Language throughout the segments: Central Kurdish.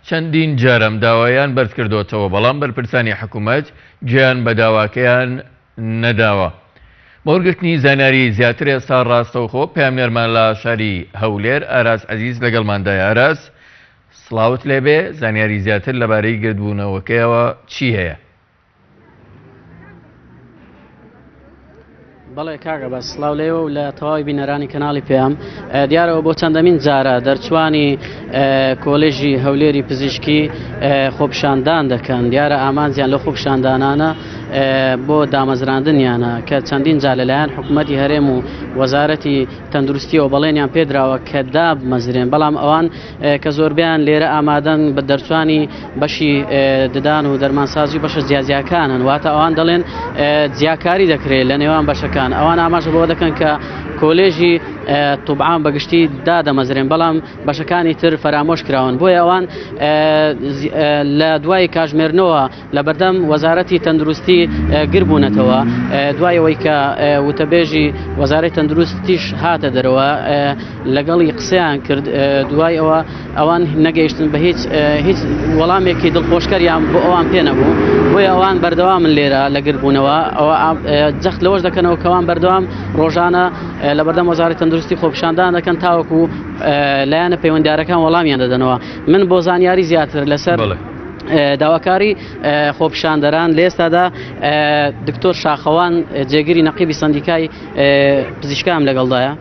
چەندین جار ئەم داوایان بەرزکردۆتەوە، بەڵام بەرپرسانی حکومەت گوێیان بە داواکەیان نەداوە. بۆ وەرگرتنی زانیاری زیاتر ئێستا ڕاستەوخۆ پەیامنێرمان لە شاری هەولێر ئاراس عەزیز لەگەڵماندایە. ئاراس سڵاوت لێبێ، زانیاری زیاتر لەبارەی گردبوونەوەکەیەوە چی هەیە؟ بەڵێ کاک عەباس سڵاو لێوە و لە تەواوی بینەرانی کەناڵی پەیام دیارەوە بۆ چەندەمین جارە دەرچوانی کۆلێژی هەولێری پزیشکی خۆپیشاندان دەکەن دیارە ئامانجیان لە خۆپیشاندانانە بۆ دامەزراندنیانە کە چەندین جار لەلایەن حکوومەتی هەرێم و وەزارەتی تەندروستیەوە بەڵێنیان پێدراوە کە دابمەزرێن بەڵام ئەوان کە زۆربەیان لێرە ئامادەن بە دەرچوانی بەشی ددان و دەرمانسازی و بەشە جیاجیاکانن واتە ئەوان دەڵێن جیاکاری دەکرێت لە نێوان بەشەکان ئەوان ئاماژە بەوە دەکەن کە کۆلێژی طوبعام بەگشتی دادەمەزرێن بەڵام بەشەکانی تر فەرامۆش کراون بۆیە ئەوان لە دوای کاژمێرنەوە لە بەردەم وەزارەتی تەندروستی گربوونەتەوە دوای ئەوەی کە وتەبێژی وەزارەی تەندروستیش هاتە دەرەوە لەگەڵی قسەیان کرد دوای ئەوە ئەوان نەگەیشتن بە هیچ هیچ وەڵامێکی دڵخۆشکەریان بۆ ئەوان پێ نەبوو بۆیە ئەوان بەردەوامن لێرە لە گربوونەوە ئەوە جەخت لەوەش دەکەنەوە کەوان بەردەوام ڕۆژانە لە بەردەم وەزارەتی تەندروستی خۆپیشاندان دەکەن تاوەکو لایەنە پەیوەنددارەکان وەڵامیان دەدەنەوە من بۆ زانیاری زیاتر لەسەر داواکاری خۆپیشاندەران لە ئێستادا دکتۆر شاخەوان جێگری نەقیبی سندیکای پزیشکام لەگەڵدایە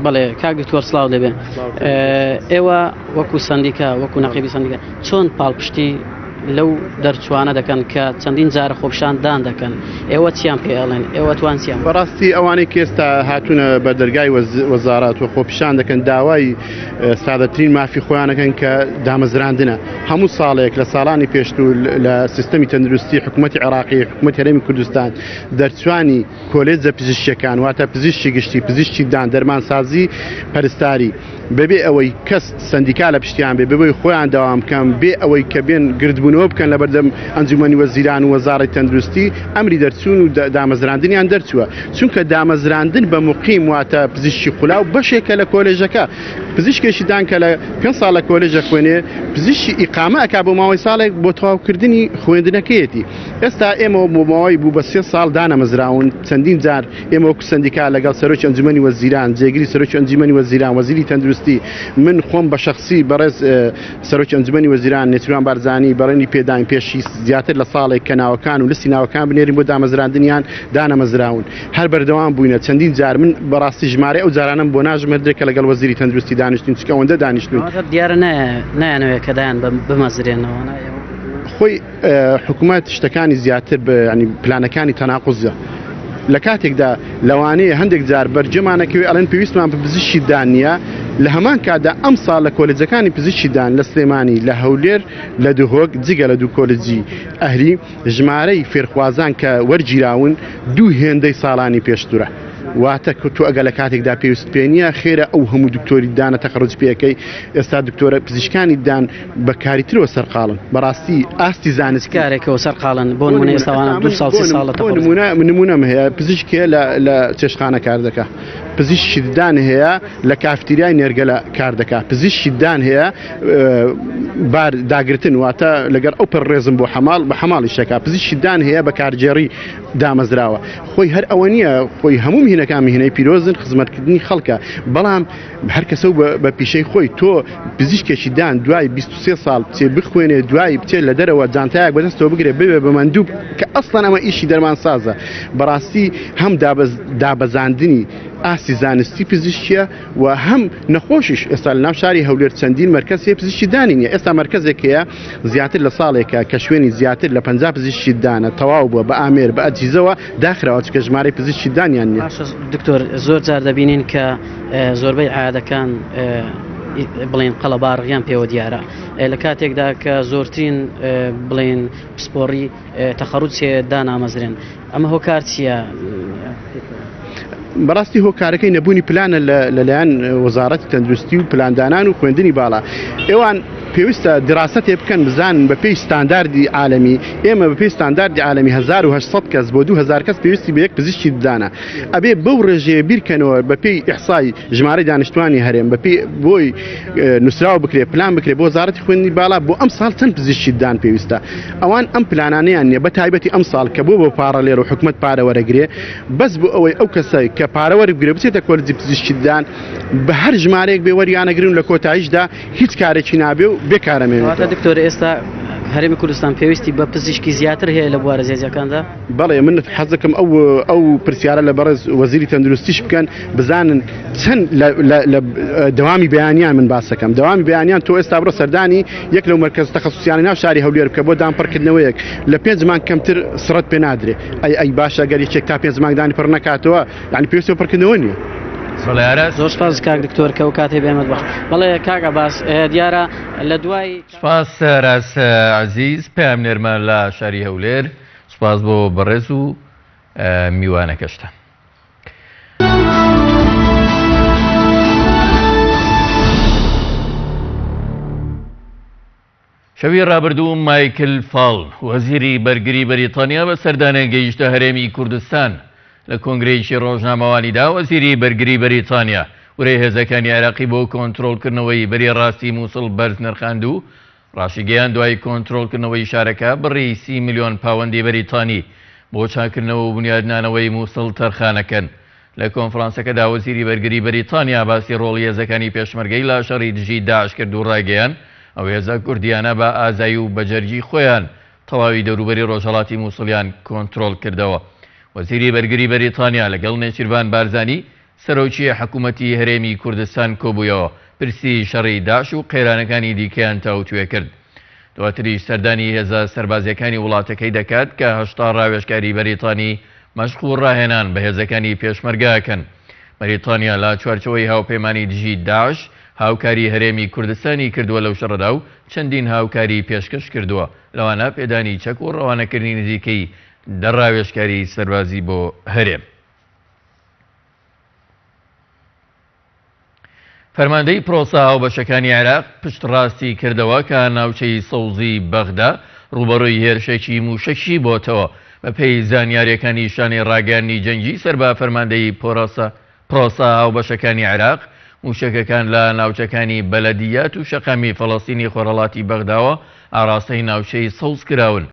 بەڵێ کاک دکتۆر سلااو دەبێ ئێوە وەکو سندیکا وەکو نەقیبی سندیکا چۆن پاڵپشتی لەو دەرچوانە دەکەن کە چەندین جارە خۆپیشاندان دەکەن ئێوە چیان پێ ئەڵێن ئێوە توان چیان بەڕاستی ئەوانەی کە ئێستا هاتوونە بە دەرگای وەزارات و خۆپیشان دەکەن داوای سادەترین مافی خۆیانەکەن کە دامەزراندنە هەموو ساڵێک لە ساڵانی پێشتوو لە سیستەمی تەندروستی حکوومەتی عێراقی حکوومەت هەرێمی کوردستان دەرچوانی کۆلێجە پزیشکیەکان واتە پزیشکی گشتی، پزیشکی دان، دەرمانسازی، پەرستاری بەبێ ئەوەی کەس سەندیکا لە پشتیان بێ، بەبێ خۆیان دەوام بکەن، بێ ئەوەی کە بێن گردبوونەوە بکەن لەبەردەم ئەنجومەنی وەزیران و وەزاڕەتی تەندروستی، ئەمری دەرچوون و دامەزراندنیان دەرچووە. چونکە دامەزراندن بە موقیم واتە پزیشکی خولاو بەشێکە لە کۆلێژەکە. پزیشکێکی دان کە لە پێنج ساڵ لە کۆلێژ ئەخوێنێ پزیشکی ئیقامە ئەکا بۆ ماوەی ساڵێک بۆ تەواوکردنی خوێندنەکەیەتی. ئێستا ئێمە بۆ ماوەی بوو بە سێ ساڵ دانەمەزراون، چەندین جار ئێمە وەکو سەندیکا لەگەڵ سەرۆکی ئەنجومەنی وەزیران، جێگری سەرۆکی ئەنجومەنی وەزیران، وەزیری تەندروستی، من خۆم بە شەخسی بەڕێز سەرۆکی ئەنجومەنی وەزیران نێچیروان بارزانی بەڵێنی پێداین پێشی زیاتر لە ساڵێک کە ناوەکان و لستی ناوەکان بنێرین بۆ دامەزراندنیان دانەمەزراون هەر بەردەوام بووینە چەندین جار من بەڕاستی ژمارەی ئەو جارانەم بۆ ناژمێردرێت کە لەگەڵ وەزیری تەندروستی دانیشتوین چونکە ئەوەندە دانیشتوین. دیارە نایانەوێت کە دایان بمەزرێنەوە. خۆی حکومەت شتەکانی زیاتر ینی پلانەکانی تەناقوزە لە کاتێکدا لەوانەیە هەندێک جار بەرجەمانەکەوێ ئەڵێن پێویستمان بە پزیشکی دان نییە لە هەمان کاتدا ئەم ساڵ لە کۆلێجەکانی پزیشکی دان لە سلێمانی لە هەولێر لە دهۆک جگە لە دوو کۆلێجی ئەهلی ژمارەی فێرخوازان کە وەرگیراون دوو هێندەی ساڵانی پێشترە. واتە کە تۆ ئەگەر لە کاتێکدا پێویست پێ نییە خێرە ئەو هەموو دکتۆری دانە تەخەڕوج پێەکەی ئێستا دکتۆرە پزیشکانی دان بە کاری ترەوە سەرقاڵن بەڕاستی ئاستی زانستی کارێکەوە سەرقاڵن بۆ نمونە ئێستا ئەوانە دوو ساڵ سێ ساڵە بۆ نمونە نمونەم هەیە پزیشک هەیە لە لە چێشتخانە کار دەکا پزیشکی ددان هەیە لە کافتیریای نێرگەلە کار دەکا پزیشکی ددان هەیە بار داگرتن واتە لەگەر ئەو پڕ ڕێزم بۆ حەماڵ بە حەماڵی شەکا پزیشکی ددان هەیە بە کارگێڕی دامەزراوە خۆی هەر ئەوە نییە خۆی هەموو مهینەکان مهینەی پیرۆزن خزمەتکردنی خەڵکە بەڵام هەر کەسە و بە پیشەی خۆی تۆ پزیشکێکی دان دوای 23 ساڵ بچێ بخوێنێ دوای بچێت لە دەرەوە جانتایەک بەدەستەوە بگرێ ببێ بە مەندوب کە ئەسڵەن ئەمە ئیشی دەرمانسازە بەڕاستی هەم دابەزاندنی ئاستی زانستی پزیشکیە و هەم نەخۆشیش ئێستا لە ناو شاری هەولێر چەندین مەرکەز هەیە پزیشکی دانی نیە ئێستا مەرکەزێک هەیە زیاتر لە ساڵێکە کە شوێنی زیاتر لە 50 پزیشکی دانە تەواو بووە بە ئامێر بە ئەجهیزەوە داخراوە چونکە ژمارەی پزیشکی دانیان نیە. باشە دکتۆر زۆر جار دەبینین کە زۆربەی عیادەکان بڵێن قەڵەباڕغیان پێوە دیارە لە کاتێکدا کە زۆرترین بڵێن پسپۆڕی تەخەڕوج هەیە دانامەزرێن ئەمە هۆکار چییە؟ بەڕاستی هۆکارەکەی نەبوونی پلانە لەلایەن وەزارەتی تەندروستی و پلاندانان و خوێندنی باڵا ئێوان پێویستە دیراسەتێ بکەن بزانن بە پێی ستانداردی عالەمی، ئێمە بە پێی ستانداردی عالەمی 1800 کەس بۆ 2000 کەس پێویستی بە یەک پزیشکی ددانە. ئەبێ بەو ڕێژەیە بیرکەنەوە بە پێی ئیحسای ژمارەی دانیشتوانی هەرێم بە پێی بۆی نووسراو بکرێ پلان بکرێ بۆ وەزارەتی خوێندنی باڵا بۆ ئەم ساڵ چەند پزیشکی ددان پێویستە. ئەوان ئەم پلانانەیان نییە بە تایبەتی ئەم ساڵ کە بۆ بۆ پاڕەلێر و حکومەت پارە وەرەگرێ بەس بۆ ئەوەی ئەو کەسە کە پارە وەربگرێ بچێتە کۆلجی پزیشکی ددان بە هەر ژمارەیەک بێ وەریانەگرن و لە کۆتاییشدا هیچ کارێکی نابێ و بێ کارە مێنێتەوە. واتە دکتۆر ئێستا هەرێمی کوردستان پێویستی بە پزیشکی زیاتر هەیە لە بوارە جیاجیاکاندا؟ بەڵێ من حەز دەکەم ئەو ئەو پرسیارە لە بەڕێز وەزیری تەندروستیش بکەن بزانن چەند لە دەوامی بەیانیان من باس دەکەم دەوامی بەیانیان تۆ ئێستا بڕۆ سەردانی یەک لەو مەرکەز تەخەسوسیانەی ناو شاری هەولێر بکە بۆ دان پڕکردنەوەیەک لە پێنج مانگ کەمتر سڕت پێ نادرێ ئەی ئەی باشە گەر یەکێک تا پێنج مانگ دانی پڕ نەکاتەوە یعنی پێویستی بە پڕکردنەوە نییە. بەڵێ ئاراس. زۆر سپاس کاک دکتۆر کە ئەو کاتەی بە ئێمەت بەخشی. بەڵێ کاک عەباس دیارە لە دوای. سپاس ئاراس عەزیز پەیامنێرمان لە شاری هەولێر سپاس بۆ بەڕێز و میوانەکەشتان. شەوی ڕابردوو مایکل فاڵن، وەزیری بەرگری بەریتانیا بە سەردانێک گەیشتە هەرێمی کوردستان. لە کۆنگرەیەکی ڕۆژنامەوانیدا وەزیری بەرگری بەریتانیا ورەی هێزەکانی عێراقی بۆ کۆنترۆڵکردنەوەی بەری ڕاستی موسڵ بەرز نرخاند و ڕاشیگەیاند دوای کۆنترۆڵکردنەوەی شارەکە بڕی 30 ملیۆن پاوەندی بەریتانی بۆ چاککردنەوە و بونیادنانەوەی موسڵ تەرخانەکەن. لە کۆنفرانسەکەدا وەزیری بەرگری بەریتانیا باسی ڕۆڵی هێزەکانی پێشمەرگەی لە شەڕی دژی داعش کرد و ڕایگەیاند، ئەو هێزە کوردییانە بە ئازایی و بەجەرگی خۆیان تەواوی دەوروبەری ڕۆژهەڵاتی موسڵیان کۆنترۆڵ کردەوە. وەزیری بەرگری بەریتانیا لەگەڵ نێچیرڤان بارزانی سەرۆکی حکومەتی هەرێمی کوردستان کۆبوویەوە، پرسی شەڕی داعش و قەیرانەکانی دیکەیان تاوتوێ کرد. دواتریش سەردانی هێزە سەربازییەکانی وڵاتەکەی دەکات کە 80 ڕاوێژکاری بەریتانی مەشق و ڕاهێنان بە هێزەکانی پێشمەرگە ئەکەن. بەریتانیا لە چوارچێوەی هاوپەیمانی دژی داعش هاوکاری هەرێمی کوردستانی کردووە لەو شەڕەدا و چەندین هاوکاری پێشکەش کردووە لەوانە پێدانی چەک و ڕەوانەکردنی نزیکەی دە ڕاوێژکاری سەربازی بۆ هەرێم. فەرماندەی پرۆسە هاوبەشەکانی عێراق پشتڕاستی کردەوە کە ناوچەی سەوزی بەغدا ڕووبەڕووی هێرشێکی مووشەکی بۆتەوە. بەپێی زانیارییەکانی شانەی ڕاگەیاندنی جەنگی سەر بە فەرماندەیی پرۆسە هاوبەشەکانی عێراق، مووشەکەکان لە ناوچەکانی بەلەدیات و شەقامی فەڵەستینی خۆرهەڵاتی بەغداوە ئاڕاستەی ناوچەی سەوز کراون.